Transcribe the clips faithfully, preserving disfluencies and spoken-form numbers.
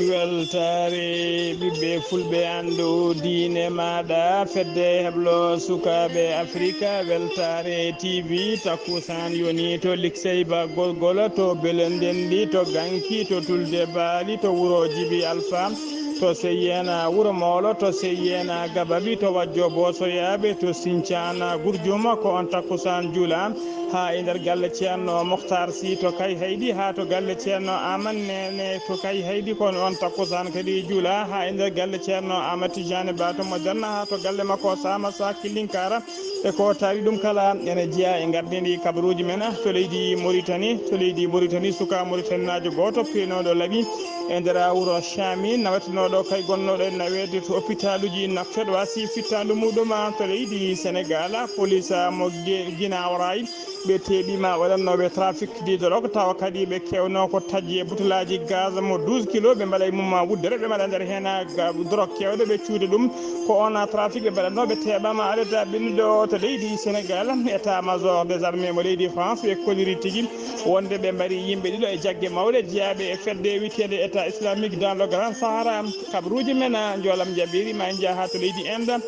Weltaare ɓiɓɓe fulɓe, anndu diine maaɗa, fedde heblo sukaaɓe Afrika. Weltaare T V, takkusaan yoni to Liksey ba Golgol, to Bele Ndenndi, to Ganki, to Tulde Baali, to wuro Jibi Alfa, to Seyyeena Wuro Moolo, to Seyyeena Gababi, to Wajjo Boosoyaaɓe, to Sincaan Gurjuma. Ko on takkusaan juula haa e nder galle Ceerno Moktaar Si to Kay Haydi, haa to galle Ceerno Aman Neene to Kay Haydi. Ko on takkusaan kadi juula haa e nder galle Ceerno Amat Tijaani Ba to Mojanna, haa to galle makko Saama Sa Killinkaara. E ko tawi ɗum kala ene jeyaa e ngardiindi kabaruuji men to leydi Moritani. To leydi Moritani, suka Moritanaajo gooto peenooɗo laaɓi e nder wuro Caami, nawetenooɗo kay gonnooɗo e naweede to hopitaaluuji Nouakchott, waasi fittaandu muuɗum to leydi Senegaal. Poliis mo Ge-, Ginaawo Raay ɓe teeɓiima waɗannooɓe trafic de drogue, tawa kadi ɓe keewno ko taƴi e butolaaji gaz mo douze kilo, ɓe mbaɗa e mum wuddere, ɓe mbaɗa nder heen ga-, drogue keewɗo, ɓe cuuda ɗum. Ko on trafic ɓe mbaɗatnoo, ɓe teeɓaama alet ɓennuɗo to leydi Senegaal. État major des armées mo leydi France ɓe kolliri tigi wonde ɓe mbari yimɓe ɗiɗo e jagge mawɗe jeyaaɓe e fedde wiyeteende État islamique dans le Grand Sahara. Kabaruuji men, njoolam jabiiri ma en njaha to leydi Inde,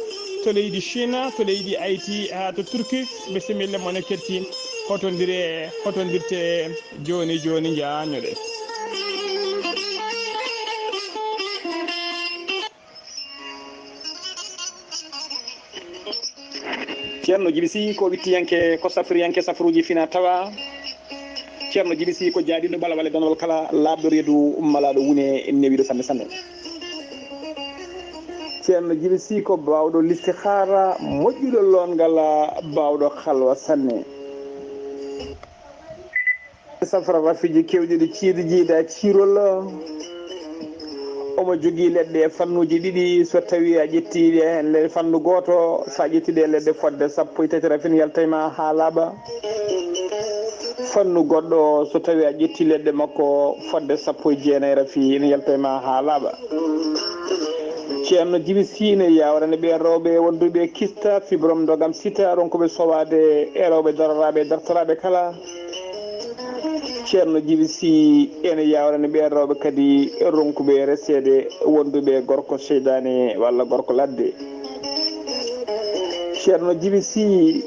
to leydi Chine, to leydi Haïti, haa to Turquie. Bisimilla mon e ketti, hotondire, hotondirte jooni jooni, njaha ñoɗe. Ceerno Jibi Si ko wittiyanke, ko safriyanke safruuji fina tawa. Ceerno Jibi Si ko jaabiɗo balawale danol kala laaɓɗo reedu malaaɗo wune newiɗo sanne sanne. Ceerno Jibi Si ko baawɗo listihaara, moƴƴuɗo loongal, baawɗo halwa sanne. Safra rafiiji keewɗi ɗi ciidi jiida ciirol. Omo jogii leɗɗe e fannuuji ɗiɗi. So tawii a ƴettii ɗe heen le-, fannu gooto, so a ƴettii ɗe leɗɗe fodde sappo e tati rafi ne yalta e ma haa laaɓa. Fannu goɗɗo, so tawii a ƴettii leɗɗe makko fodde sappo e jeenayi rafi ne yalta e ma haa laaɓa. Ceerno Jibi Si ne yaawrani ɓeen rewɓe wonduɓe kista, fibrome, ndogam, sita, ronkuɓe sowaade e rewɓe daroraaɓe e dartoraaɓe kala. Ceerno Jibi Si ene yaawrani ɓeen rewɓe kadi ronkuɓe reseede wonduɓe gorko seydaane walla gorko ladde. Ceerno Jibi Si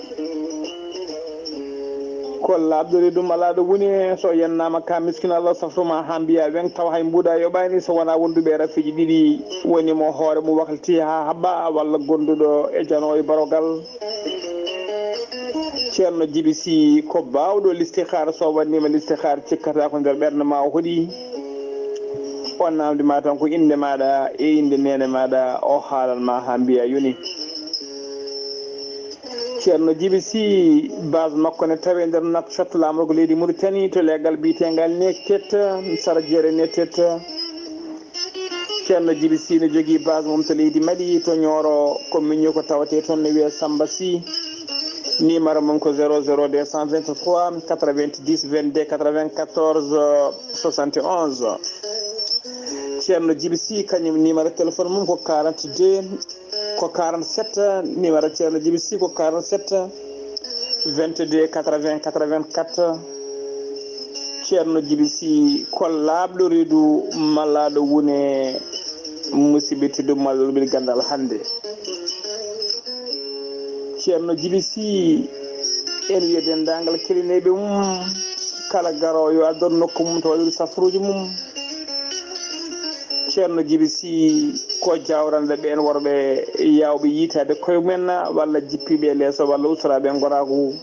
ko laaɓɗo reedu malaaɗo wune, so yennaama ka miskin Allah safruma haa mbiya weŋ tawa hay mbuuɗa yoɓaani so wonaa wonduɓe rafiiji ɗiɗi woni mo hoore mum wakliti haa haɓɓa walla gonduɗo e janoowo e barogal. Ceerno Jibi Si ko baawɗo listihaara, so waɗniima listihaara cikkata ko nder ɓernde ma o hoɗi. O naamndi ma tan ko innde maaɗa e innde neene maaɗa, o haalan ma haa mbiya yoni. Ceerno Jibi Si, base makko ne tawe nder Nouakchott, laamorgo leydi Mauritanie, to leggal biyetengal Netet, sara jeere Netet. Ceerno Jibi Si ne jogii base mum to leydi Mali, to Nioro, ko miñi ko tawetee toon, ne wiyee Samba Si. Numéro mum ko zéro zéro deux cent vingt-trois quatre-vingt-dix vingt-deux quatre-vingt-quatorze soixante et onze. Ceerno Jibi Si, kañum numéro téléphone mum ko quarante-deux, ko quarante-sept, numéro Ceerno Jibi Si ko quarante-sept, vingt-deux, quatre-vingts, quatre-vingt-quatre. Ceerno Jibi Si ko laaɓɗo reedu malaaɗo wune, musidɓe tedduɓe malluɓe ganndal hannde. Ceerno Jibi Si ene wiya denndaangal keɗineeɓe mum, kala garoowo yo addoru nokku mum to waɗiri safruuji mum. Ceerno Jibi Si ko jawranɗo ɓeen worɓe yaawɓe yiytaade koye mumen walla jippiiɓe e leeso walla ustoraaɓe e ngoraagu.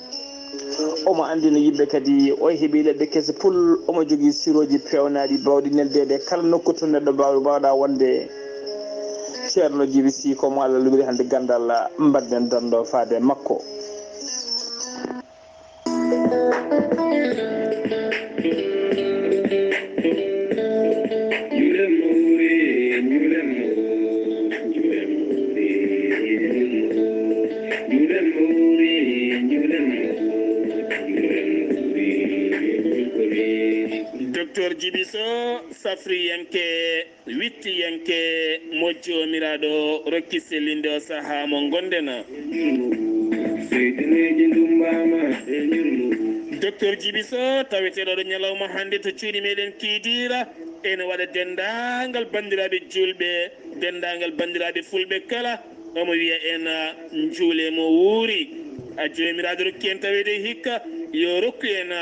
Omo anndina yimɓe kadi o heɓii leɗɗe kese pul, omo jogii sirooji peewnaaɗi baawɗi neldeede e kala nokku to neɗɗo baaw-, baawɗa wonde. Ceerno Jibi Si ko mo Allah luɓiri hannde ganndal, mbaɗden danndo faade e makko. Docteur Jibi Soh, safriyanke, wittiyanke, mo Joomiraaɗo rokki sellinde o sahaa mo ngonɗen. Docteur Jibi Soh, taweteeɗo ɗo ñalawma hannde to cuuɗi meɗen Kiidiira, ene waɗa denndaangal banndiraaɓe juulɓe, denndaangal banndiraaɓe fulɓe kala, omo wiya en, njuule mo wuuri. A Joomiraaɗo rokki en taweede hikka, yo rokku en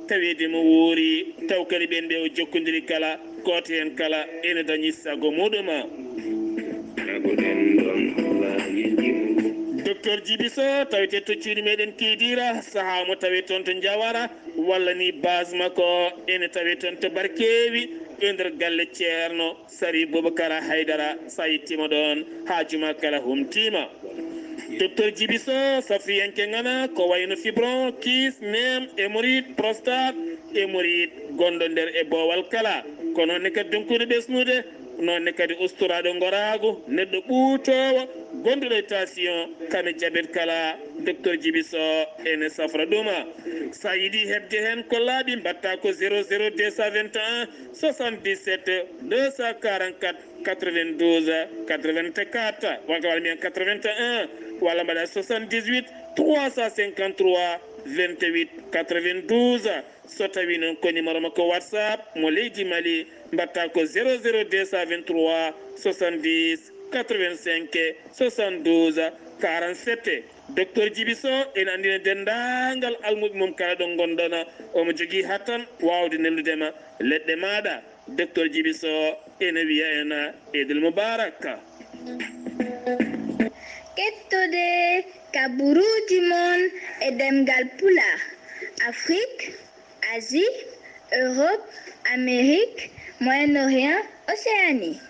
taweede mo wuuri, taw kadi ɓeen ɓe o jokkondiri kala, gooto heen kala ene dañi sago muɗum. Docteur Jibi Soh, tawetee to cuuɗi meɗen Kiidiira, sahaa mo tawee toon to Njawara, walla ni base makko ene tawee toon to Barkeewi, e nder galle Ceerno Sari Bubakara Haydara, so a yettiima ɗoon, haaju ma kala humtiima. Docteur Jibi Soh, safriyanke ŋana, ko wayno fibron, kyste, neem, hémorroïde, prostate, hémorroïde gonɗo nder e boowal kala. Ko noon ne kadi donkude ɓesnude, noon ne kadi ustoraaɗo ngoraagu, neɗɗo ɓuutoowo, gonɗuɗo e tension, kame jabet kala, docteur Jibi Soh ene safra ɗum. So a yiɗi heɓde heen ko laaɓi, mbaɗta ko zéro zéro deux cent vingt et un soixante-dix-sept deux cent quarante-quatre quatre-vingt-douze quatre-vingt-quatre, walla mbiyen quatre-vingt-un, walla mbaɗa soixante-dix-huit trois cent cinquante-trois vingt-huit quatre-vingt-douze. So tawii noon ko numéro makko WhatsApp mo leydi Mali, mbaɗta ko zéro zéro deux cent vingt-trois soixante-dix quatre-vingt-cinq soixante-douze quarante-sept. Docteur Jibi Soh ene anndina denndaangal almuɓɓe mum kala ɗo ngonɗon, omo jogii hattan waawde neldude ma leɗɗe maaɗa. Docteur Jibi Soh ene wiya en Eid el Mubarak. Kettode kaburuuji mon e ɗemngal Pulaar, Afrique, Asie, Europe, Amérique, Moyen-Orient, Océanie.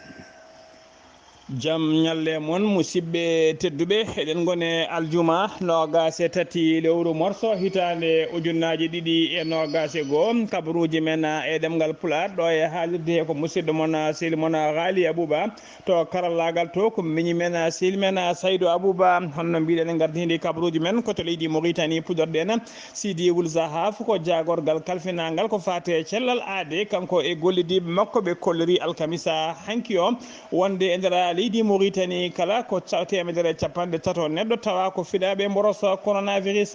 Jam ñalle mon, musidɓe tedduɓe. Eɗen ngoni aljuma noogaas e tati lewru morso, hitaande ujunnaaji ɗiɗi e noogaas e goo. Kabaruuji men e ɗemngal Pulaar, ɗo e haalirde he ko musidɗo mon, sehil mon, Haali Abuba. To karallaagal to, ko miñi men, sehil men, Saydu Abuba. Honno mbiɗen, en ngardini kabaruuji men ko to leydi Moritani, puɗɗorɗen Sidi Wul Zahaf, ko jaagorgal kalfinaangal ko faati e cellal aade, kanko e gollidiiɓe makko ɓe kolliri alkamisa hanki o, wonde e nder leydi Moritani kala ko ca-, teemedere e capanɗe tato neɗɗo tawa ko fiɗaaɓe mboros coronavirus.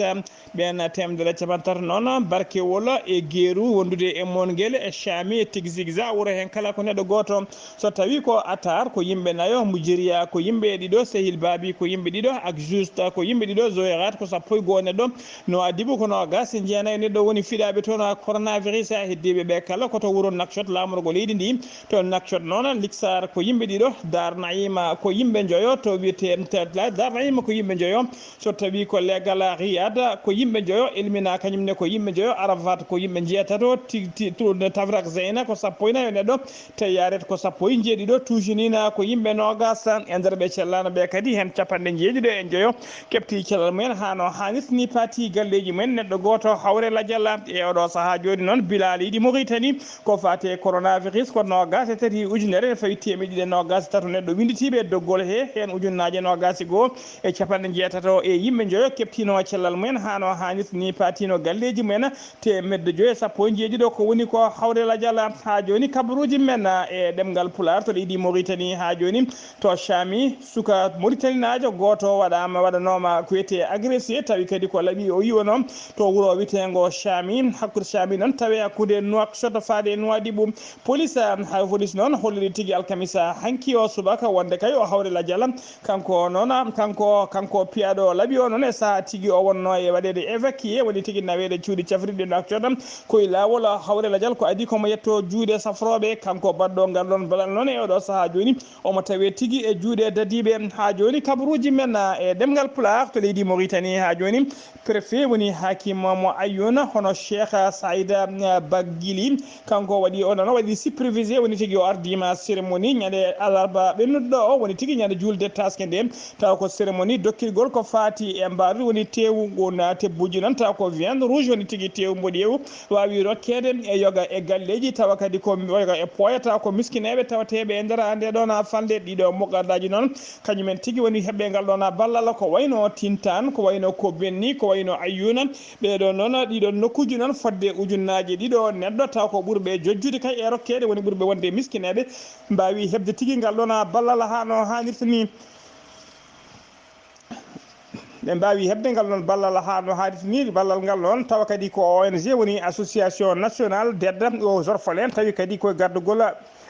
Ɓeen teemedere e capanɗe tato noon, Barkewol e Geeru, wondude e Mongel e Caami e Tigzigza, wuro heen kala ko neɗɗo gooto. So tawii ko Atar, ko yimɓe nayo, Mujiriya, ko yimɓe ɗiɗo, Sehil Baabi, ko yimɓe ɗiɗo, ak Juste, ko yimɓe ɗiɗo, Zoerat, ko sappo e goo neɗɗo, no Adibu, ko noogaas e jeenayo neɗɗo woni fiɗaaɓe toon coronavirus. Heddiiɓe ɓe kala ko to wuro Nouakchott, laamorgo leydi ndi. To Nouakchott noon, Liksar ko yimɓe ɗiɗo, Dar Naima ko yimɓe njoyo, to wiyetee Dar Naima ko yimɓe njoyo. So tawii ko leegal Riyad, ko yimɓe njoyo, Elmina kañum ne ko yimɓe njoyo, Arafat ko yimɓe njeetato, ti-, ti-, tu-, Tafrak Zeyna ko sappo e nayo neɗɗo, Teyyaret ko sappo e njeeɗiɗo, Tuusinina ko yimɓe noogaas, e nder ɓe cellaano ɓe kadi heen capanɗe njeeɗiɗo e njoyo keɓti cellal mumen haa no haanirta ni, paati galleeji mumen neɗɗo gooto hawre lajal. E oɗo sahaa jooni noon, Bilal Idi Moritani, ko faati e coronavirus, ko noogaas e tati ujunere e fawi teemeɗɗe ɗiɗi e noogaas e tato neɗɗo winnditiiɓe e doggol he, heen ujunnaaje noogaas e goo e capanɗe njeetato e yimɓe njoyo keɓtiino cellal mumen haa no haanirta ni, paatiino galleeji mumen teemedde joyo e sappo e njeeɗiɗo, ko woni ko hawre lajal. Haa jooni kabaruuji men e ɗemngal Pulaar to leydi Moritani, haa jooni to Caami, suka Moritaninaajo gooto waɗaama, waɗanooma ko wiyetee agressé, tawi kadi ko laɓi o yiwano to wuro wiyeteengo Caami, hakkunde Caami noon tawi hakkunde Nouakchott faade e Nouadhibou. Police, hay police noon holliri tigi alkamisa hanki o subaka wonde kay o hawre lajal. Kanko noon, kanko, kanko piyaaɗo laɓi o noon e sahaa tigi o wonno e waɗeede évacué, woni tigi naweede cuuɗi cafrirɗi Nouakchott. Ko e laawol hawre lajal ko adii ko mo yetto juuɗe safrooɓe. Kanko baɗɗo ngal ɗoon balal noon e oɗo sahaa jooni omo tawee tigi e juuɗe dadiiɓe. Haa jooni kabaruuji men e ɗemngal Pulaar to leydi Moritani haa jooni, préfet woni hakim mo Ayouna, hono Cheikh Saïda, eh, Bagili. Kanko waɗi, o noon waɗi supervisé, woni tigi o ardiima cérémonie ñande alarba ɓennuɗo. Ɗo o woni tigi ñande julde taske nde, taw ko cérémonie dokkirgol ko faati e mbaru woni tewu ngu na tebbuji noon, taw ko viande rouge woni tigi tewu mboɗewu waawi rokkeede e yoga e galleeji, tawa kadi ko yoga e pooya, taw ko miskineeɓe tawateeɓe e nder nde ɗo na falde ɗiɗo muqaddaji noon. Kañumen tigi woni heɓɓe ngal ɗo na ballal ko wayno tintaan, ko wayno ko benni, ko wayno ayyuna. Ɓeɗo noon ɗiɗo nokkuji noon fodde ujunnaaji ɗiɗo neɗɗo, taw ko ɓurɓe jojjude kay e rokkeede woni ɓurɓe wonde miskineeɓe, mbaawi heɓde tigi ngal ɗon ballal haa no haanirta ni. Ɓe mbaawi heɓde ngal ɗon ballal haa no haanirta ni. Ballal ngal ɗon tawa kadi ko O N G woni Association Nationale d'Aide aux Orphelins, tawi kadi koye gardugol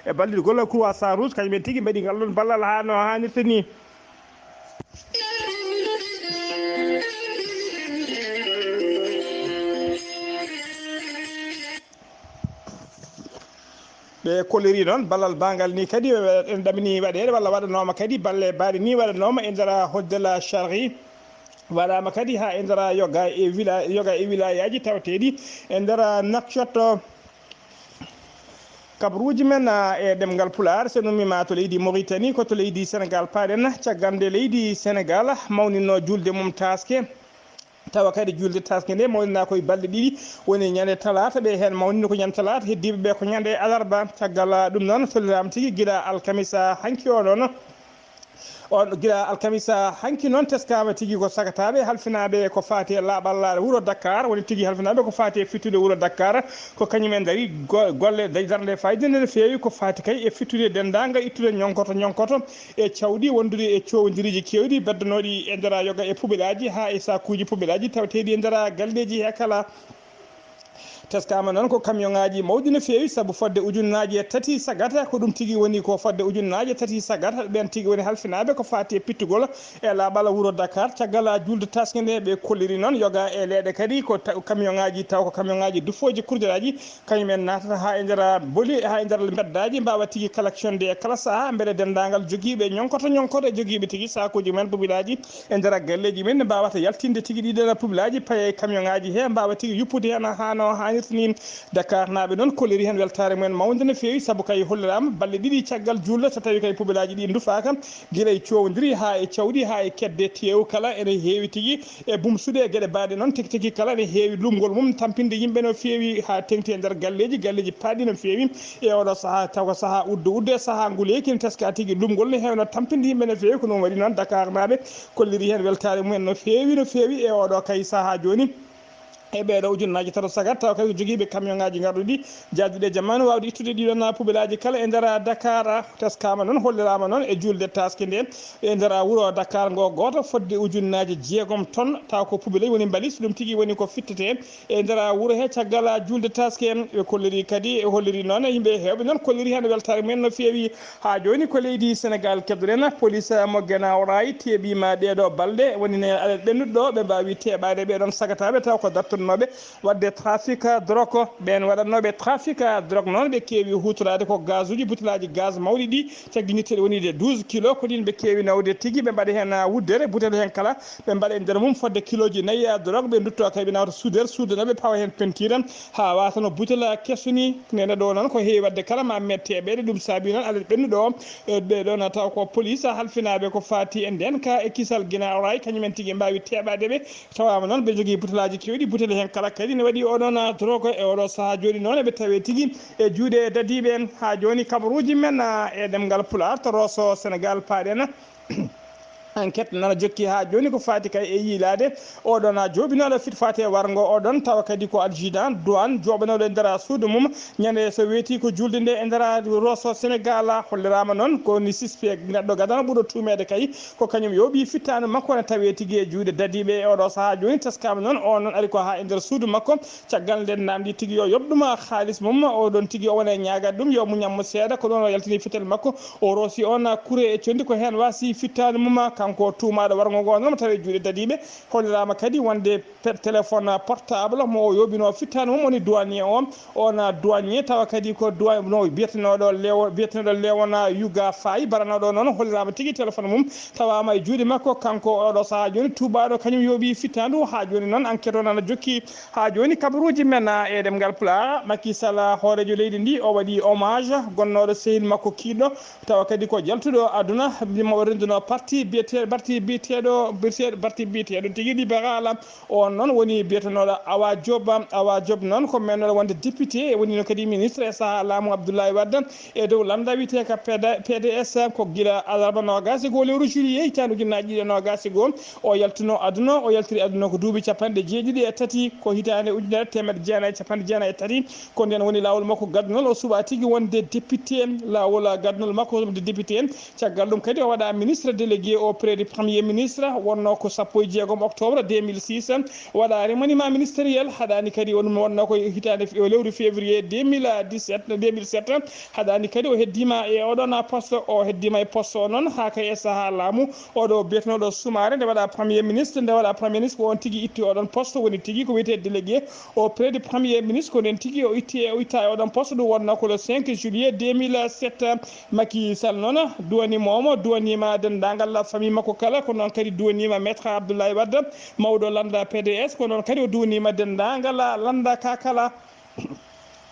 e ballirgol Croissant Rouge, kañum en tigi mbaɗi ngal ɗon ballal haa no haanirta ni. Ɓe kolliri noon ballal bangal ni kadi en ɗamini waɗeede walla waɗanooma kadi balle baɗe ni waɗanooma e nder hoddela charri, waɗaama kadi haa e nder yoga e wila yoga e wilayaji tawateeɗi e nder nakcotto. Kabruuji men e ɗemngal Pulaar, so nummiima to leydi Mauritanie, ko to leydi Sénégal paaɗen. Caggal nde leydi Sénégal mawnino julde mum taaske, tawa kadi julde taaske nde mawnina koye balɗe ɗiɗi, woni ñande talaata, ɓe heen mawnino ko ñande talaata, heddiiɓe ɓe ko ñande alarba. Caggal ɗum noon, tolniraama tigi gila alkamisa hanki o noon. On gila alkamisa hanki noon teskaama tigi ko sagataaɓe halfinaaɓe ko faati e laaɓal wuro Dakar, woni tigi halfinaaɓe ko faati e fittude wuro Dakar, ko kañum en dari go- golle darnde fayde nde no feewi ko faati kay e fittude denndaangal ittude ñonkoto ñonkoto e cawɗi wondude e cowondiriiji keewɗi beddanooɗi e nder yoga e pubilaaji haa e sakuuji pubilaaji tawateeɗi e nder galleeji he kala. Teskaama noon ko kamiyonŋaaji mawɗi no feewi, sabu fodde ujunnaaje tati sagata, ko ɗum tigi woni ko fodde ujunnaaje tati sagata, ɓeen tigi woni halfinaaɓe ko faati e pittugol e laaɓal wuro Dakar. Caggal julde taske nde ɓe kolliri noon yoga e leeɗe kadi ko ta- kamiyonŋaaji, taw ko kamiyonŋaaji dufooji kurjoraaji, kañum en naatata haa e nder boli, haa e nder mbeddaaji, mbaawa tigi collectionde e kala sahaa, mbele denndaangal jogiiɓe ñonkoto ñonkoto e jogiiɓe tigi sakuuji mumen, pubilaaji, e nder galleeji men, mbawata yaltinde tigi ɗiɗon pubilaaji, paye e kamiyonŋaaji he, mbaawa tigi yuppude heen haa no haanirta ni. Dakar naaɓe noon kolliri heen weltaare mumen mawnde no feewi, sabu kay holliraama balɗe ɗiɗi caggal julde, so tawi kay pubilaaji ɗi ndufaaka, gila e cowondiri haa e cawɗi haa e kedde teewu kala ene heewi tigi e bumsude e geɗe baaɗe noon, tigi tigi kala ene heewi lumgol mum, tampinde yimɓe no feewi haa teŋti e nder galleeji, galleeji paaɗi no feewi. E oɗo sahaa, taw ko sahaa uddo uddo e sahaa nguleeki, ne teska tigi lumgol ne heewno tampinde yimɓe no feewi. Ko ɗum waɗi noon Dakar naaɓe kolliri heen weltaare mumen no feewi, no feewi e oɗo kay sahaa jooni. E ɓeeɗo ujunnaaji tato sagat, taw kay ko jogiiɓe kamiyonŋaaji ngarɗuɗi jaaduɗi e jamaanu waawde ittude ɗiɗon pubilaaji kala e nder Dakar. Teskaama noon, holliraama noon e juulde taaske nde e nder wuro Dakar ngo gooto fodde ujunnaaji jeegom ton, taw ko pubilay woni mbalis, ɗum tigi woni ko fittete e nder wuro he caggal julde taske. Ɓe kolliri kadi, e holliri noon yimɓe heewɓe noon kolliri heen weltaare mumen no feewi. Haa jooni ko leydi Senegal keddorena, police mo Guinaw Rail teeɓiima ɗeeɗo balɗe, woni ne aɗa ɓennuɗo ɗo, ɓe mbaawi teeɓaade ɓeeɗon sagataaɓe taw ko dartonnooɓe waɗde trafic drogue. Ɓeen waɗannooɓe trafic drogue noon ɓe keewi huutoraade ko gazuji, butelaaji gaz mawɗi ɗi, cagginirteeɗi woniide douze kilo, ko ɗin ɓe keewi nawde tigi, ɓe mbaɗa heen wuddere, butel heen kala ɓe mbaɗa e nder mum fodde kilooji nayi drogue, ɓe ndutto kay ɓe nawta suudere, suudanooɓe pawa heen pentiire, haa wata no butel keso ni. Nene ɗo noon ko heewi waɗde kala ma mette e ɓeeɗe, ɗum saabi noon aɗa ɓennuɗo o, e ɓeeɗo na taw ko police halfinaaɓe ko faati e nden ka e kisal Guinaw Rail, kañum en tigi mbaawi teeɓaade ɓe, tawaama noon ɓe jogii butelaaji keewɗi, butel heen kala kadi ne waɗi oɗon drogue e oɗo sahaa jooni noon eɓe tawee tigi e juuɗe dadiiɓe. Haa jooni kabaruuji men, ah, e ɗemngal Pulaar to Rosso Senegal paaɗen. Enquête nana jokki haa jooni ko faati kay e yiilaade oɗon joobinooɗo fit faati e warngo oɗon, tawa kadi ko adjudant douane jooɓanooɗo e nder suudu mum ñande so weeti ko julde nde e nder Rosso Senegal. Holliraama noon ko ni suspect neɗɗo gadano ɓurɗo tuumeede kay ko kañum yooɓi fittaandu makko ne tawee tigi e juuɗe dadiiɓe e oɗo sahaa jooni. Teskaama noon o noon ari ko haa e nder suudu makko. Caggal nden namdi tigi yo yoɓ ɗum haalis mum, o ɗon tigi o wona e ñaagat ɗum, yo muñan mo seeɗa. Ko ɗon o yaltini fetel makko, o roosi on kure e condi, ko heen wasi fittaandu mum. Kanko tuumaaɗo warngo ngoo noon, tawi juuɗe dadiiɓe. Holliraama kadi wonde pe-, téléphone portable mo o yooɓinoo fittaandu mum woni douanier o. On douanier tawa kadi ko douane no biyetenooɗo Lewo-, biyetenooɗo Lewona Yuga Faye, baranooɗo noon, holliraama tigi téléphone mum tawaama e juuɗe makko. Kanko oɗo sahaa jooni tuubaaɗo, kañum yooɓi fittaandu. Haa jooni noon enquête o nana jokki. Haa jooni kabaruuji men, ah, e ɗemngal Pulaar, Macky Sall, hooreejo leydi ndi, o waɗi hommage gonnooɗo sehil makko kiiɗɗo, tawa kadi ko jaltuɗo aduna, mo o rennduno parti biyete-, parti biyeteeɗo, biyete-, parti biyeteeɗo tigi libéral. On noon woni biyetenooɗo Awa Diop. Awa Diop noon ko mennoɗo wonde député, wonino kadi ministre e sahaa laamu Abdoulaye Wade e dow lannda wiyetee ka P D S, ko gila alarba noogaas e goo lewru juillet hitaande ujunnaaji ɗiɗi e noogaas e goo. O yaltuno aduna, o yaltiri aduna ko duuɓi capanɗe jeeɗiɗi e tati, ko hitaande ujunere teemedde jeenayi e capanɗe jeenayi e tati. Ko ndeen woni laawol makko gaddunol, o suɓaa tigi wonde député, laawol gaddunol makko wonde député. Caggal ɗum kadi o waɗaa ministre délégué auprès du premier ministre, wonnoo ko sappo e jeegom octobre deux mille six, waɗaa remaniement ministériel, haɗaani kadi o ɗum wonnoo ko hitaande fe-, lewru février deux mille dix-sept, deux mille sept, haɗaani kadi o heddiima e oɗon poste, o heddiima e poste o noon haa kay e sahaa laamu oɗo biyetenooɗo Soumaré, nde waɗaa premier ministre, nde waɗaa premier ministre ko on tigi itti oɗon poste, woni tigi ko wiyetee délégué auprès du premier ministre, ko ndeen tigi o itti e, o itta e oɗon poste, ɗum wonnoo ko le cinq juillet deux mille sept. Macky Sall noon duwaniima mo, duwaniima denndaangal famille makko kala, ko noon kadi duwaniima Maître Abdoulaye Wade, mawɗo lannda P D S, ko noon kadi o duwaniima denndaangal lannda ka kala.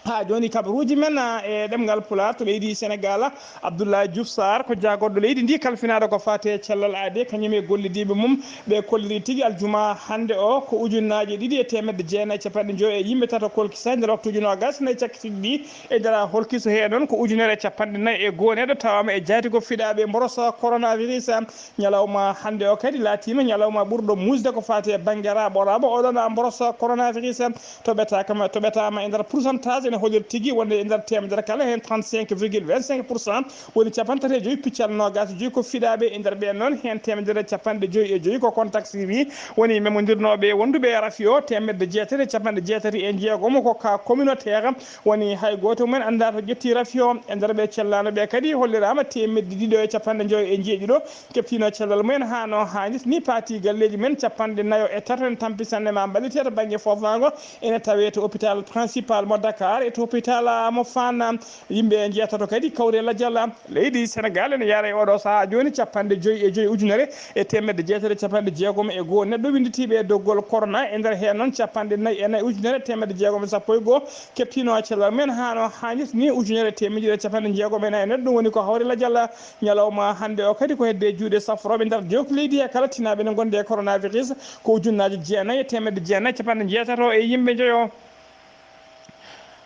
Haa jooni kabaruuji men, ah, e ɗemngal Pulaar to leydi Senegaal, Abdoulaye Diouf Sarr ko jaagorɗo leydi ndi kalfinaaɗo ko faati e cellal aadee, kañum e gollidiiɓe mum, ɓe kolliri tigi aljuma hannde o ko ujunnaaje ɗiɗi e teemedde jeenayi e capanɗe njoyo e yimɓe tato kolki saa'i nder waktuuji noogaas e nayi cakkitiiɗi ɗi. E nder holkiso hee noon ko ujunere e capanɗe nayi e goo neɗɗo tawaama e jaytugol fiɗaaɓe mboros coronavirus. Ñalawma hannde o kadi laatiima ñalawma ɓurɗo muusde ko faati e bannge raaɓo raaɓo oɗon mboros coronavirus. Toɓetaaka ma, toɓetaama e nder pourcentage ene holliri tigi wonde e nder teemedere kala heen trente-cinq virgule vingt-cinq pour cent, woni capanɗe tati e joyi piccal noogaas e joyi ko fiɗaaɓe. E nder ɓeen noon heen teemedere e capanɗe joyi e joyi ko contact suivi, woni memondirnooɓe wonduɓe e rafi o. Teemedde jeetati e capanɗe jeetati e jeegom ko cas communautaire, woni hay gooto mumen anndaa to ƴetti rafi o. E nder ɓe cellaano ɓe kadi holliraama teemedde ɗiɗo e capanɗe njoyo e jeeɗiɗo keɓtiino cellal mumen haa no haanirta ni. Paati galleeji men capanɗe nayo e tato ene tampi sanne ma mballite to bannge foofaango, ene tawee to hôpital principal mo Dakar e to hôpital mo Fann. Yimɓe njeetato kadi kawri e lajal leydi Senegaal ene yahra e oɗo sahaa jooni capanɗe joyi e joyi ujunere e teemedde jeetati e capanɗe jeegom e goo neɗɗo winnditiiɓe e doggol corona. E nder heen noon capanɗe nayi e nayi ujunere teemedde jeegom e sappo e goo keɓtiino cellal mumen haa no haanirta ni, ujunere e teemedde ɗiɗi e capanɗe jeegom e nayi e neɗɗo. Ɗum woni ko hawri lajal ñalawma hannde o kadi ko hedde juuɗe safrooɓe nder jewte leydi he kala tinaaɓe ne ngonde e coronavirus ko ujunnaaje jeenayi e teemedde jeenayi e capanɗe jeetato e yimɓe njoyo.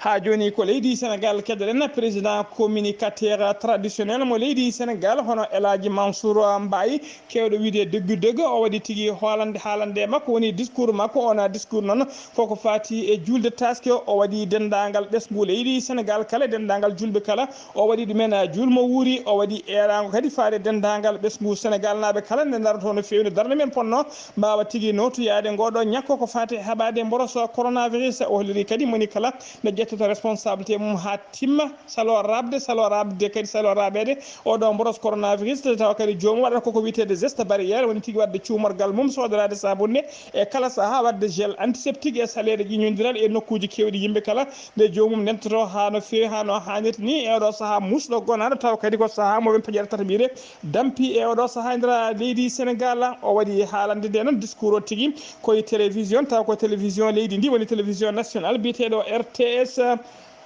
Haa jooni ko leydi Senegaal keɗoɗen président communicateur traditionnel mo leydi Senegaal, hono El Hadji Mansour Mbaye, keewɗo wiyde Deggu Deggu. O waɗi tigi hoolande, haalande makko, woni discours makko. Ona discours noon koko faati e juulde taske. O waɗi denndaangal ɓesngu leydi Senegaal kala, denndaangal juulɓe kala. O waɗi ɗumen, ah, juulmo wuuri. O waɗi eeraango kadi faade denndaangal ɓesngu Senegaalnaaɓe kala nde ndaroto no feewi, no darnde men ponno mbaawa tigi nootoyaade ngooɗo ñakko ko faati e haɓaade mboros coronavirus. O holliri kadi moni kala nde ƴettata responsabilité mum haa timma, saloo raaɓde, saloo raaɓde kadi saloo raaɓeede oɗo mboros coronavirus, tawa kadi joomum waɗata koko wiyeteede geste barrière, woni tigi waɗde cuumorgal mum, soodoraade saabunde e kala sahaa, waɗde gel antiseptique e saleeɗe ƴiiñondiral e nokkuuji keewɗi yimɓe kala, nde joomum ndentoto haa no feewi, haa no haanirta ni. E oɗo sahaa muusɗo gonaaɗo, tawa kadi ko sahaa mo ɓe peƴata tataɓiire dampi e oɗo sahaa e nder leydi Senegaal. O waɗi haalande nde noon discours o tigi koye télévision, tawa ko télévision leydi ndi woni télévision nationale biyeteeɗo R T S.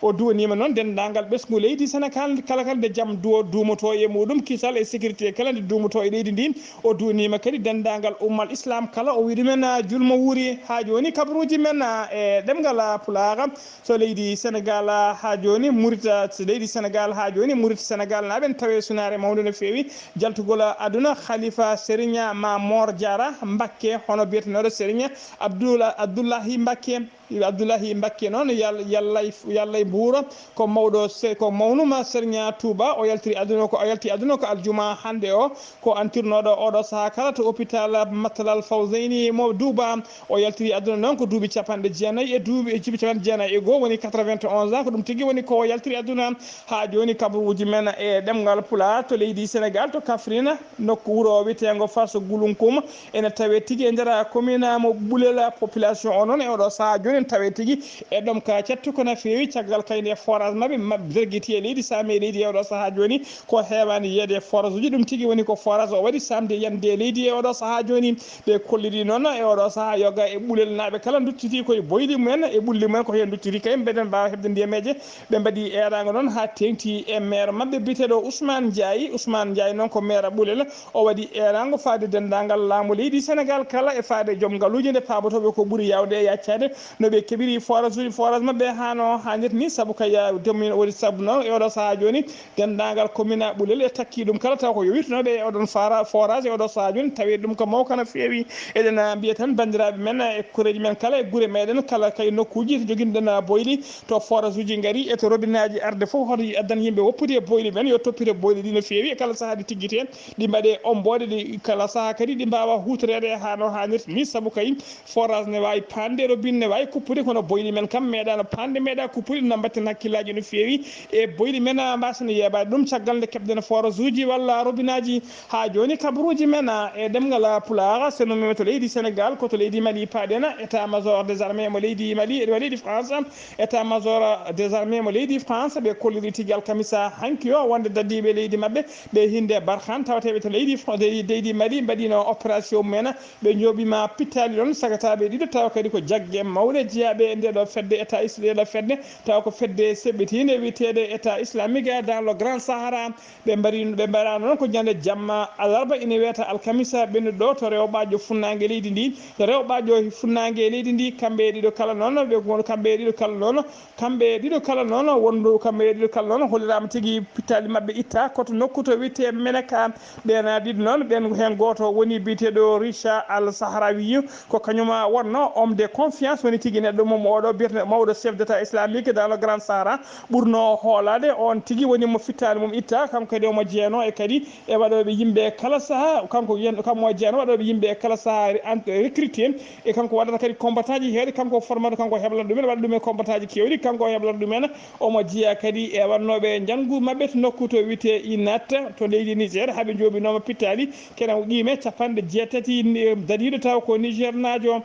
O duwaniima noon denndaangal ɓesngu leydi Senegaal kala, kala nde jam duwo duumotoo e muɗum, kisal e sécurité kala nde duumotoo e leydi ndi. O duwaniima kadi denndaangal ummal Islam kala, o wiyi ɗumen, ah, juulmo wuuri. Haa jooni kabaruuji men, ah, e ɗemngal, ah, Pulaar. So leydi Senegaal, ah, haa jooni Murit, ah, so leydi Senegaal haa jooni Murit Senegaalnaaɓe ene tawee sunaare mawnde no feewi jaltugol, ah, aduna. Khalifa Serigne Mamor Diarra Mbacké, hono biyetenooɗo Serigne Abdoula-, Abdoulahi Mbacké, Abdullahi Mbakke noon, yal-, yallay, yallay mbuuro, ko mawɗo se-, ko mawnuma Serigne Touba, o yaltiri aduna ko, o yalti aduna ko aljuma hannde o, ko antirnoɗo oɗo saha kala to hôpital Matlaboul Fawzeyni mo Duuba. O yaltiri aduna noon ko duuɓi capanɗe jeenayi e duuɓi, e duuɓi capanɗe jeenayi e goho, woni quatre-vingt-onze ans, ko ɗum tigi woni ko o yaltiri aduna. Haa jooni kabaruuji men e ɗemngal Pulaar to leydi Senegaal, to Kafrine, nokku wuro wiyeteengo Fass Gouloukoum, ene tawee tigi e nder commune mo Ɓulel. Population o noon e oɗo sahaa jooni ene tawee tigi e ɗomka cattu ko na feewi caggal kayne forage maɓɓe, maɓɓe bergiti e leydi, saami e leydi e oɗo sahaa jooni ko heewaani yiyeede forage uji. Ɗum tigi woni ko forage o waɗi saamde yande e leydi e oɗo sahaa jooni. Ɓe kolliri noon e oɗo sahaa yoga e Ɓulel naaɓe kala nduttiti koye boyli mumen e ɓulli mumen ko heen nduttiti kay mbeɗen mbaawa heɓde ndiyameeje. Ɓe mbaɗi eeraango noon haa teeŋti e maire maɓɓe biyeteeɗo Ousmane Ndiaye. Ousmane Ndiaye noon ko maire Ɓulel. O waɗi eeraango faade denndaangal laamu leydi Senegaal kala e faade joom ngaluuji nde paabotooɓe ko ɓuri yaawde e yaccaade no ɓe keɓiri forage uji, forage maɓɓe haa no haanirta ni, sabu kay domin woni sabu noon e oɗo sahaa jooni denndaangal commune Ɓulel e takki ɗum kala taw ko yowitnooɓe e oɗon fara-, forage e oɗo sahaa jooni tawi ɗum ko mawka no feewi. Eɗen mbiya tan banndiraaɓe men e koreeji men kala e gure meɗen kala kay nokkuuji to joginɗen boyli to forage uji ngari e to robinet aji arde fof hoto addan yimɓe woppude e boyli men yo toppito boyli ɗi no feewi e kala sahaa ɗi tiggite ɗi mbaɗe omboɗe ɗi kala sahaa kadi ɗi mbaawa huutoreede haa no haanirta ni sabu kay forage ne waawi paande, robinet ne waawi kuppude kono boyli men kam meeɗaano paande, meeɗa kuppude no mbatten hakkillaaji no feewi e boyli men mbaasen yeebaade ɗum caggal nde keɓden forage uji walla robinet aji. Haa jooni kabaruuji men e ɗemngal Pulaar, so no men to leydi Senegaal, ko to leydi Mali paaɗen, état major des armées mo leydi Mali, mo leydi France, état major des armées mo leydi France, ɓe kolliri tigi alkamisa hanki o wonde dadiiɓe leydi maɓɓe, ɓe hinde Barkhane, tawateeɓe to leydi Fran-, leydi, leydi Mali, mbaɗino opération mumen, ɓe njooɓima pittaali ɗon, sagataaɓe ɗiɗo, tawa kadi ko jagge mawɗe jeyaaɓe e nde ɗo fedde, état is-, nde ɗo fedde, tawa ko fedde seɓɓitiinde wiyeteede état islamique dans le Grand Sahara. Ɓe mbari, ɓe mbarano noon ko ñande jamma alarba ina wiyata alkamisa ɓennuɗo ɗo to rewɓaajo funnaange leydi ndi, to rewɓaajo funnaange leydi ndi, kamɓe ɗiɗo kala noon, ɓe ngon-, kamɓe ɗiɗo kala noon, kamɓe ɗiɗo kala noon, wondu kamɓe ɗiɗo kala noon, holliraama tigi pittaali maɓɓe itta, ko to nokku to wiyetee Menaka. Ɓeen ɗiɗo noon, ɓeen heen gooto woni biyeteeɗo Richa Al Sahrawi, ko kañum wonno homme de confiance, woni tigi neɗɗo mum oɗo biyeteeɗo mawɗo chef d'état islamique dans le Grand Sahara, ɓurno hoolaade, oon tigi woni mo fittaali mum itta, kanko kadi omo jeyanoo e kadi e waɗooɓe yimɓe kala sahaa, kanko yen-, kanko o jeyanoo waɗooɓe yimɓe kala sahaa, re-, ent-, recruté, e kanko waɗata kadi combattant ji heewɗi, kanko formata, kanko heblata ɗumen, waɗa ɗumen combattant ji keewɗi, kanko o heblata ɗumen, omo jeyaa kadi e waɗnooɓe njanngu maɓɓe to nokku to wiyetee Inat, to leydi Niger, haa ɓe njooɓinooma pittaali, kene o qiime capanɗe jeetati ni-, dariiɗo taw ko Nigernaajo.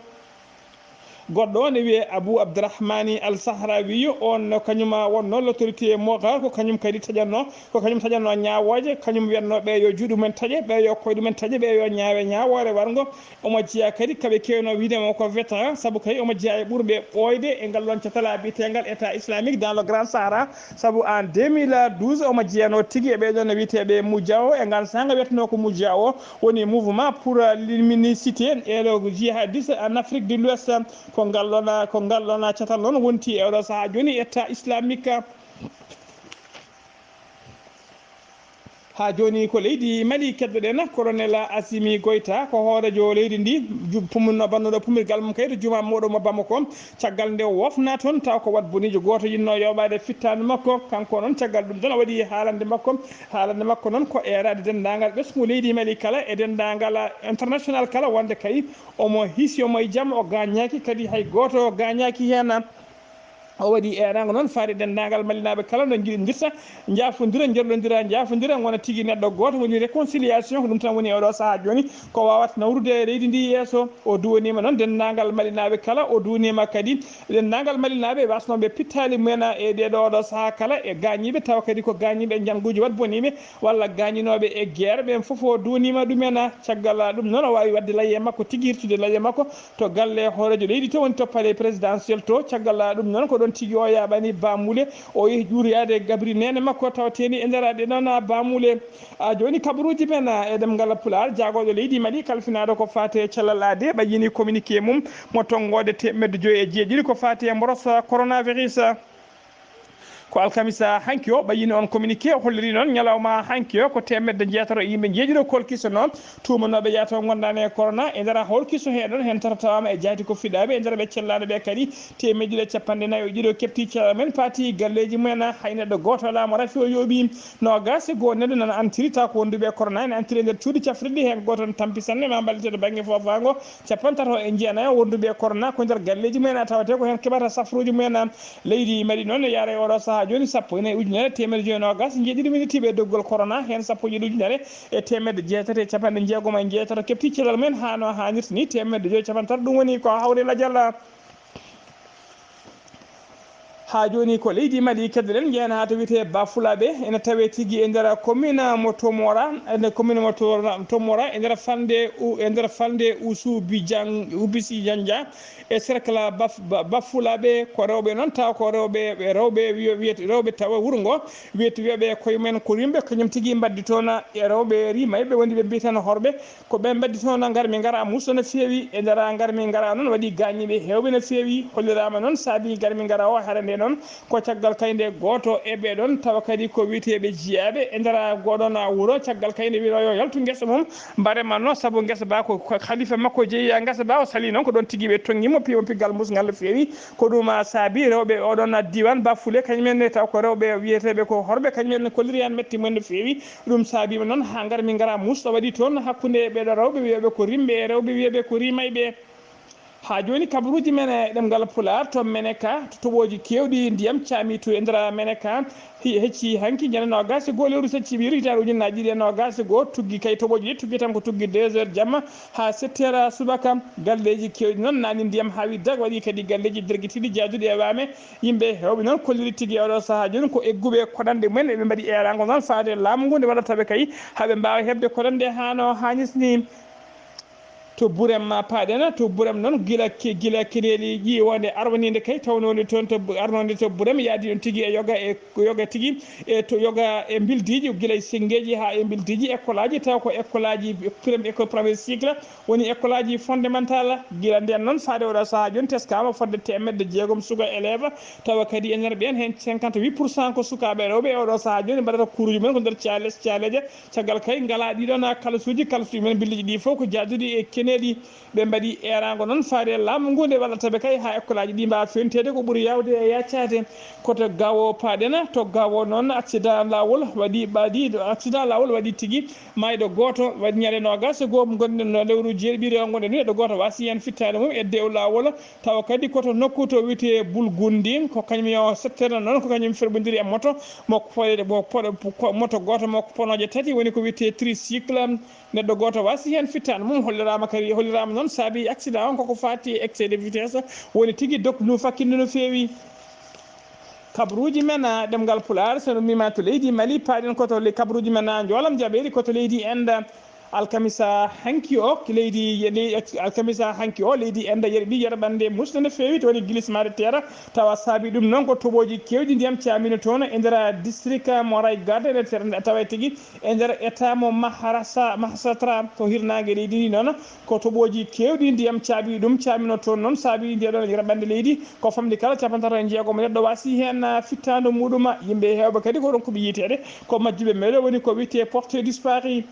Goɗɗo o ne wiyee Abou Abdourahmani Al Sahrawi, oon no kañum wonnoo l'autorité Mogar, ko kañum kadi taƴatnoo, ko kañum taƴatnoo ñaawooje, kañum wiyatnoo ɓee yo juuɗe mumen taƴe, ɓee yo koyɗe mumen taƴe, ɓee yo ñaawe ñaawoore warngo. Omo jeyaa kadi kaɓe keewnoo wiyde mo ko vétéran, sabu kay omo jeyaa e ɓurɓe ɓooyde e ngal ɗoon catal biyeteengal État islamique dans le Grand Sahara, sabu en deux mille douze omo jeyanoo tigi e ɓee ɗoon no wiyeteeɓe Mujao, e ngaan saanga wiyatnoo ko Mujao, woni mouvement pour l'immunicité et le jihadiste en Afrique de l'Ouest. Ko ngal ɗoon, ko ngal ɗoon catal noon wonti e oɗo sahaa jooni État islamique. Haa jooni ko leydi Mali keɗoɗen, Colonel Assimi Goïta, ko hooreejo leydi ndi, ju-, pumunno bannuɗo pumirgal mum kay to juuma mawɗo mo Bamako. Caggal nde o wofna toon, taw ko wat boniijo gooto yinnoo yooɓaade fittaandu makko. Kanko noon, caggal ɗum tan, o waɗi haalande makko. Haalande makko noon ko eeraade denndaangal ɓesngu leydi Mali kala e denndaangal international kala, wonde kay omo hiisi, omo e jam, o gaañaaki, kadi hay gooto gaañaaki heen. O waɗi eeraango noon faade denndaangal Malinaaɓe kala no njiɗondirta, njaafondira, njerlondira, njaafondira, ngona tigi neɗɗo gooto, woni réconciliation, ko ɗum tan woni e oɗo sahaa jooni. Ko waawata nawrude leydi ndi yeeso. O duwaniima noon denndaangal Malinaaɓe kala, o duwaniima kadi denndaangal Malinaaɓe e waasnooɓe pittaali mumen e ɗeeɗo oɗo sahaa kala, e gaañiiɓe, tawa kadi ko gaañiiɓe e njannguuji wat boniiɓe, walla gaañinooɓe e guerre, ɓeen fof o duwaniima ɗumen. Caggal ɗum noon, o waawi waɗde layye makko tigi, hirtude layye makko to galle hooreejo leydi to, woni to palais présidentiel to. Caggal ɗum noon, ko ɗoon tigi o yaaɓani Bamule, o yehi ƴuuroyaade gabri neene makko, tawateeni e nder ɗe noon Bamule. A jooni kabaruuji men e ɗemngal Pulaar, jaagooɗo leydi Mali, kalfinaaɗo ko faati e cellal aadee, ɓayyini communiqué mum mo tonngoode teemedde joy e jeeɗiɗi ko faati e mboros coronavirus. Ko alkamisa hanki o ɓayyini on communiqué, o holliri noon ñalawma hanki o ko teemedde jeetato e yimɓe njeeɗiɗo kolkiso noon tuumanooɓe yaataw ngondaani e corona e nder hol kiso hee ɗon heen tato tawaama e jaati ko fiɗaaɓe e nder ɓe cellaano ɓe kadi teemedde ɗiɗi e capanɗe nayi e ɗiɗo keɓti cellal men paati galleeji mumen. Hay neɗɗo gooto alaa mo rafi o yooɓi. Noogaas e goo neɗɗo nana antiri taw ko wonduɓe e corona ene antiri e nder cuuɗi cafrirɗi heen gooto ne tampi sanne ma mballite to bannge foofaango. Capantato e jeenayo wonduɓe e corona ko nder galleeji mumen a tawate ko heen keɓata safruuji mumen. Leydi Mali noon e yaara e oɗo sahaa jooni sappo e nayi ujunere teemedde joyi noogaas njeeɗiɗi minitiiɓe e doggol corona heen sappo e ɗiɗi ujunere e teemedde jeetati e capanɗe jeegom e jeetato keɓti cellal mumen haa no haanirta ni teemedde joyi capantato ɗum woni ko hawri lajal. Haa jooni ko leydi Mali keddoɗen njeyen haa to wiyetee Bafulaɓe ene tawee tigi e nder commune mo Tomora ene commune mo Tomora e nder falnde e nder falnde Usubijan Ubisi Janja e cercle Bafulaɓe ko rewɓe noon taw ko rewɓe rewɓe rewɓe tawa wuro ngo wiyete wiyaɓe koye mumen ko rimɓe kañum tigi mbaddi toon e rewɓe rimayɓe woni ɓe mbiyeten horɓe. Ko ɓe mbaddi toon ngarmi ngara musɗo no feewi e ndera ngarmi ngara noon waɗi gaañiiɓe heewɓe no feewi. Holliraama noon saabi ngarmi ngara o hara nde noon ko caggal kaynde gooto e ɓee ɗoon tawa kadi ko wiyeteeɓe jiyaaɓe e ndera gooɗoon wuro caggal kaynde wino yo yaltu ngesa mum mbaɗe manno sabu ngesa ba ko halifa makko jeeyi ngesa ba o sali noon ko ɗoon tigi ɓe tonngi mo piimo piggal musngal no feewi. Ko ɗum saabi rewɓe oɗoon diiwaan ba fule kañum en ne taw ko rewɓe wiyeteeɓe ko horɓe kañum en ne kolliri han metti mumen no feewi. Ɗum saabiima noon haa ngar min ngara musɗo waɗi toon hakkunde ɓeeɗo rewɓe wiyeeɓe ko rimɓe e rewɓe wiyeeɓe ko rimayɓe. Haa jooni kabaruuji men e ɗemngal Pulaar to Meneka to toɓooji keewɗi ndiyam caami to e nder Meneka hecci hanki ñande noogaas e goo lewru septembre hitaande ujunnaaji ɗiɗi e noogaas e goo tuggi kay toɓooji ɗi tuggi tan ko tuggi deux heures jamma haa sept heures subaka. Galleeji keewɗi noon naani ndiyam haawi dag waɗi kadi galleeji dergitiiɗi jaaduɗi e waame. Yimɓe heewɓe noon kolliri tigi e oɗo sahaa jooni ko egguɓe koɗanɗe mumen eɓe mbaɗi eeraango noon faade laamu ngu nde waɗata ɓe kay haa ɓe mbaawa heɓde koɗanɗe haa no haanirta ni. To Burem paaɗen to Burem noon gila gila keneeli ƴiiwonde arwaniinde kay tawnoonde toon to arnoonde to Burem yaadi ɗon tigi e yoga e yoga tigi e to yoga e mbildiiji gila e senngeeji haa e mbildiiji école-aaji taw ko école-aaji premier cycle. Woni école-aaji fondamental gila ndeen noon faade oɗo sahaa jooni teskaama fodde teemedde jeegom suka élève tawa kadi e nder ɓeen heen cinquante huit pour cent ko sukaaɓe rewɓe e oɗo sahaa jooni mbaɗata kuuruuji mumen ko nder caales caaleeje. Caggal kay ngalaa ɗiɗoon kalasuuji kalasuuji mumen billiji ɗi fof ko jaaduɗi e keneeɗi. Ɓe mbaɗi eeraango noon faade laamu ngu nde wallata ɓe kay haa école-aaji ɗi mbaawa fewniteede ko ɓuri yaawde e yaacaade. Koto Gawo paaɗen to Gawo noon accident laawol waɗi ɓaadi accident laawol waɗi tigi. Maayɗo gooto waɗi ñande noogaas e goo ngonɗen no lewru jeeɗiɓiri o ngonɗen neɗɗo gooto waasi heen fittaande mum e dew laawol. Tawa kadi koto nokku to wiyetee Bulgundin ko kañum yo settene noon ko kañum ferɓondiri e moto mo moto gooto mo ponooje tati woni ko wiyetee tricycle. Neɗɗo gooto waasi heen fittaande mum holliraama kadi holliraama noon saabi accident on koko faati excès de vitesse woni tigi dok nu fakkinde no feewi. Kabruuji men ɗemngal Pulaar so ɗum mima to leydi Mali paaɗen koto kabruuji men njoolam jaɓeeri koto leydi Inde. Alkamisa hanki o leydi alkamisa hanki o leydi Inde yerɓi yerɓande musde no feewi to woni glissement de terre. Tawa saabi ɗum noon ko toɓooji keewɗi ndiyam caamino toon e nder district mo Raigad e tawa tigi e nder état mo Maharasa Mahasatra to hirnaange leydi ndi noon. Ko toɓooji keewɗi ndiyam caabi ɗum caamino toon noon saabi nde ɗon yerɓande leydi ko famɗi kala capantato e jeegom neɗɗo waasi heen fittaandu muɗum. Yimɓe heewɓe kadi ko ɗon ko ɓe yiiteede ko majjuɓe meɗo woni ko wiyetee porté disparu.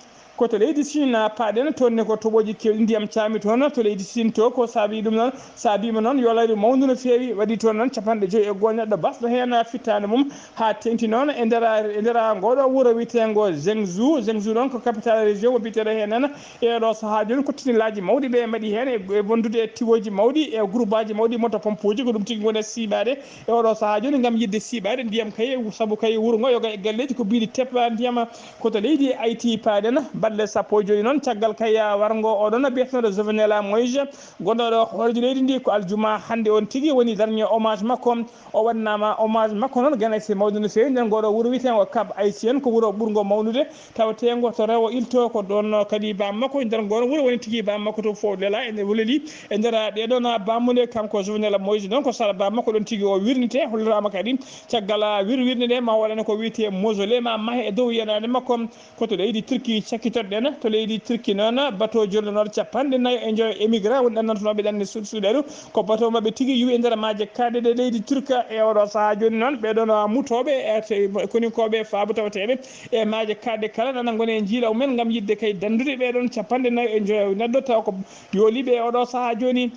Koto leydi Siin paaɗen toon ne ko toɓooji keewɗi ndiyam caami toon to leydi Siin to ko saabi ɗum noon saabiima noon yolari mawndu no feewi waɗi toon noon capanɗe joyi e goo neɗɗo basɗo heen fittaandu mum. Haa teeŋti noon e nder e nder ngooɗo wuro wiyeteengo Zengzu Zengzu noon ko capital région mo biyeteeɗo heen nana e oɗo sahaa jooni ko tinilaaji mawɗi ɓe mbaɗi heen e wondude e tiwooji mawɗi e groupaaji mawɗi moto pompuuji ko ɗum tigi ngoni e siiɓaade e oɗo sahaa jooni ngam yiɗde siiɓaade ndiyam kay sabu kay wuro ngo yoga e galleeji ko mbiɗi teppa ndiyam. Koto leydi Ayti paaɗen balɗe sappo e joyi noon caggal kay warngo oɗon biyeteeɗo Jovenel Moïse gonɗo ɗo hooreejo leydi ndi ko aljuma hannde on tigi woni darnio hommage makko. O waɗnaama hommage makko noon ganasi mawɗo no feewi nden ngooɗo wuro wiyeteengo Kab Aysien ko wuro ɓurngo mawnude tawateengo to rewo ilto ko ɗoon kadi baam makko e nder ngoon wuro woni tigi baam makko to fof lela e nder wuleli e nder ɗeɗoon baamuɗe kanko Jovenel Moïse noon ko sara baam makko ɗoon tigi o wirnite holliraama kadi caggal wirwirde nde ma waɗane ko wiyetee mausolée ma mahe e dow yenaande makko. Koto leydi Turki cakkito Ɗen to leydi Turki noon, bato jollinooɗo capanɗe nayo e joyo émigrant woni ɗannantonooɓe ɗanne suuɗ suuɗeeru. Ko bato maɓɓe tigi yuwi e nder maaje kaaɗɗe ɗe leydi Turki e oɗo sahaa jooni noon. Ɓee ɗoon mutooɓe e te-, koninkooɓe faabo tawateeɓe e maaje kaaɗɗe kala nana ngoni e njiila umen ngam yiɗde kay danndude ɓee ɗoon capanɗe nayo e joyo neɗɗo tawa ko yooliiɓe e oɗo sahaa jooni.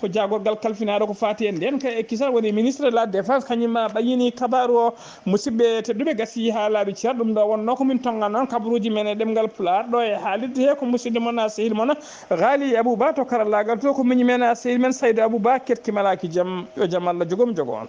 Ko jaagorgal kalfinaaɗo ko faati e ndeen ka e kisal woni ministre de la défense, kañum ɓayyini kabaaru o. Musidɓe tedduɓe, gasi haa laaɓi cer, ɗum ɗo wonnoo ko min tonngannoo kabaruuji men e ɗemngal Pulaar ɗo e haalirde he ko musidɗo mon a sehil mon Ghali Abouba to karallaagal to ko miñi men a sehil men Saydou Abouba keɗki malaaki jam, yo jam Allah jogom jogo on.